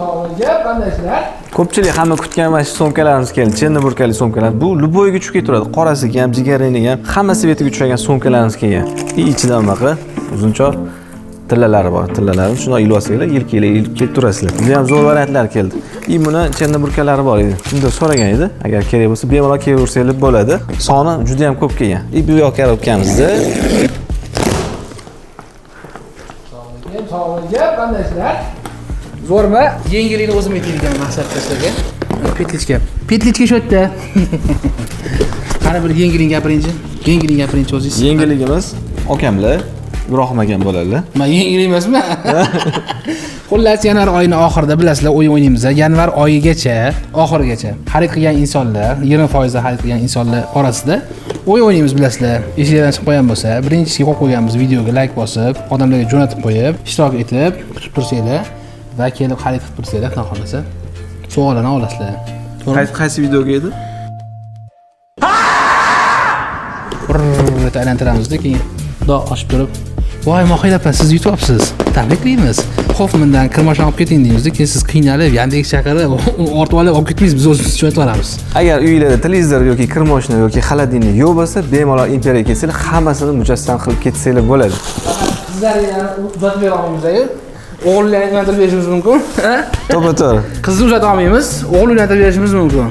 Sog'lig'im, qandaysizlar? Ko'pchilik hamma kutgan mana shu sumkalarimiz keldi. Chenni burkali sumkalar. Bu любой ga tushib ketaveradi. Qorasiga ham, jigarrangniga ham, hamma цвет iga tushadigan sumkalarimiz kelgan. И ichidan bunaqa uzunchoq tillalari bor. Tillalarini shundoq ilib olsanglar, yelkanglar ilib ketib turasizlar. Juda ham zo'r variantlar keldi. И buni chenni burkalari bor edi. Shunda so'ragan edi. Agar kerak bo'lsa, bemalol kelaversanglar bo'ladi. Soni juda ham ko'p kelgan. И bu yoq korobkamizda Sog'lig'im, sog'lig'im, qandaysizlar? Zo'rmi? Yengillikni o'zim aytayotgan maqsadda sizlarga. Петличка. Петличка shu yerda. Qani bir yengillik gapiringchi. Yengillik gapiringchi o'zingiz. Yengilligimiz okamlar, Ibrohim akam bo'ladilar. Man yengil emasman. Xullas, yanvar oyini oxirida bilasizlar, o'yin o'ynaymiz. Yanvar oyigacha, oxirigacha xarid qilgan insonlar, 20% xarid qilgan insonlar orasida o'yin o'ynaymiz, bilasizlar. Esinglardan chiqib qo'ygan bo'lsa, birinchisiga qo'yib qo'yganmiz videoga like bosib, odamlarga jo'natib qo'yib, ishtirok etib, kutib tursanglar va kelib xarid qilib tursanglar, xudo xohlasa, sovg'alarni olasizlar. To'g'rimi? Qaysi videoga edi? Brrr aylantiramizda, keyin xudo ochib turib, voy Mohira opa, siz yutyapsiz, tabriklaymiz, xo'p, bundan kirmoshani olib keting deymizda, keyin siz qiynalib Yandex chaqirib ortib olib olib ketmaysiz, biz o'zimiz jo'natib yuboramiz. Agar uyinglarda televizor yoki kirmoshina yoki холодильник yo'q bo'lsa, bemalol imperiyaga kelsanglar, hammasini mujassam qilib ketsanglar bo'ladi. Qizlarni uzatib bera olmaymiz, o'g'illarni uylantirib berishimiz mumkin. To'ppa-to'g'ri. Qizni uzata olmaymiz, o'g'il uylantirib berishimiz mumkin.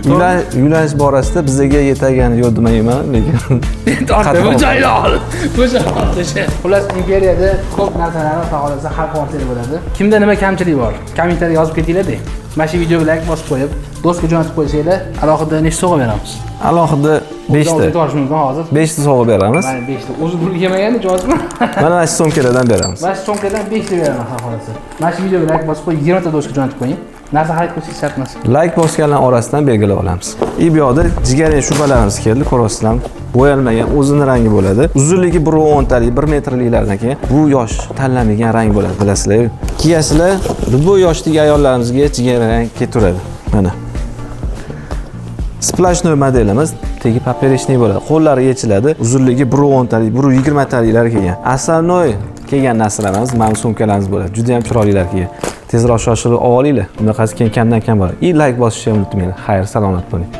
Uylanish borasida bizga yetagani yo'q demayman, lekin Tortdi, bu joyni ol. Bu joyni. Xullas, imperiyada ko'p narsalarni xudo xohlasa hal qilib bo'ladi. Kimda nima kamchilik bor? Kommentariy yozib ketinglar-da. Mana shu videoga like bosib qo'yib, do'stga jo'natib qo'ysanglar, alohida nechta sovg'a beramiz? Alohida 5 ta. O'zi mumkin hozir. 5 ta sovg'a beramiz. Mana 5 ta. O'zi pul kelmaganda jozmi? Mana shu sumkalardan beramiz. Mana shu sumkadan 5 ta beraman xudo xohlasa. Mana shu videoga like bosib qo'yib, 20 ta do'stga jo'natib qo'ying. Narsa xarid qilsangiz shart emas. Like bosganlar orasidan belgilab olamiz. И bu yoqda jigarrang shubalarimiz keldi, ko'ryapsizlarmi? Bo'yalmagan, o'zini rangi bo'ladi. Uzunligi 1.10 talik, 1 metrliklardan keyin bu yosh tanlamagan rang bo'ladi, bilasizlar. Kiyasizlar, bu yoshdagi ayollarimizga jigarrang rang ketaveradi. Mana. Сплошной modelimiz tegi поперечный bo'ladi. Qo'llari yechiladi. Uzunligi 1.10 talik, 1.20 taliklar kelgan. Основной kelgan narsalarimiz mana sumkalarimiz bo'ladi. Juda ham chiroylilar kelgan. Tezroq shoshilib olinglar. Bunaqasi keyin kamdan kam bo'ladi. И like bosishni ham unutmanglar. Xayr, salomat bo'ling.